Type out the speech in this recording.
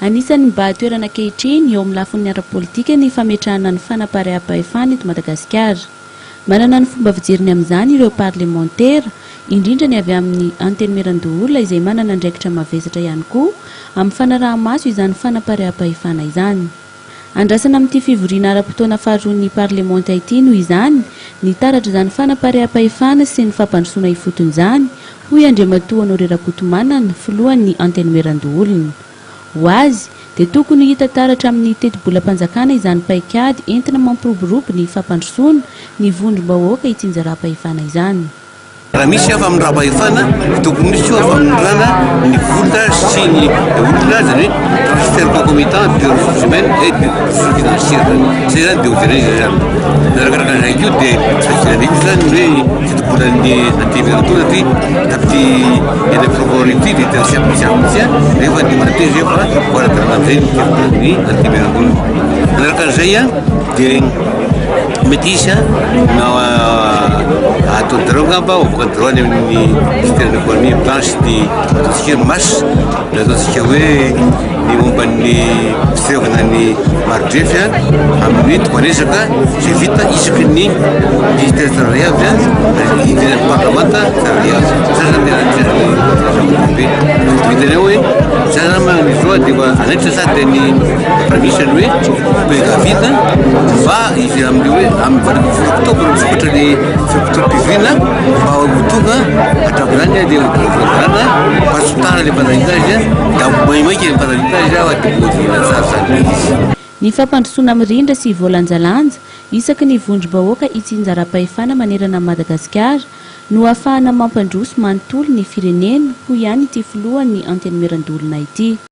Anisan'ny mibahan-toerana ankehitriny eo amin'ny lafiny ara-politika ny fametrahana ny fanapariaham-pahefana eto Madagasikara. Manana ny fomba fijeriny amin'izany ireo parlemantera, indrindra ny avy amin'ny Antenimierandoholona izay manana andraikitra mavesatra ihany koa amin'ny fanaraha-maso izany fanapariaham-pahefana izany. Andrasana amin'ity fivoriana ara-potoana faharoan'ny parlemanta ity noho izany ny taratr'izany fanapariaham-pahefana sy ny fampandrosoana ifotony izany, hoy Andriamatoa Honoré Rakotomanana, filohan'ny Antenimierandoholona. Ho azy, dia tokony ho hita taratra amin'ny tetibolam-panjakana izany paikady entina mampiroborobo ny fampandrosoana ny vondrom-bahoaka itsinjaram-pahefana izany. Raha misy famindram-pahefana dia tokony misy koa famindrana ny vola sy ny olona, izany hoe transfert concomitant de ressources humaines et de ressources financières zany. Zay zany dia hojerena izy zany. Arakaraka an'izay koa dia jerena koa zany ny hoe tetibolan'ny antenimierandoholona satria tamin'ity 2026 ity dia tena tsy ampy tsy ampy mihitsy nefa dia manantena izay fa ho ara-dalàna amin'izay ny tetibolan'ny antenimierandoholona. Manaraka an'izay dia Mety hisy na atao droit angamba, avoakan'ny droit any amin'ny ministère de l'économie blanche ny ataontsika hoe masse, ny ataontsika hoe ny momba ny fitevana ny maridrefy amin'ny tomban'ezaka izay vita isaky ny ministère tsirairay avy ary idiran'ny parlemanta tsirairay avy. Zay zany tena zava-dehibe. Hitanao hoe zay zany manana ny droit dia efa anaitra sady ny Premier-ministre ny hoe président vita fa izy amin'ny hoe amin'ny 18 oktobra misokatra ny fe-potoam-pivoriana fa ho tonga hatramin'izany dia ho voalalàna fa tsy tara ilay mpandanita azy dia maimaika ilay mpandanita azy fa dia voadinina tsara izany ilay izy. Ny fampandrosoana mirindra sy voalanjalanja isaky ny vondrom-bahoaka itsinjaram-pahefana manerana an'i Madagasikara no ahafahana mampandroso manontolo ny firenena, hoy ihany ity filohan'ny Antenimierandoholona ity.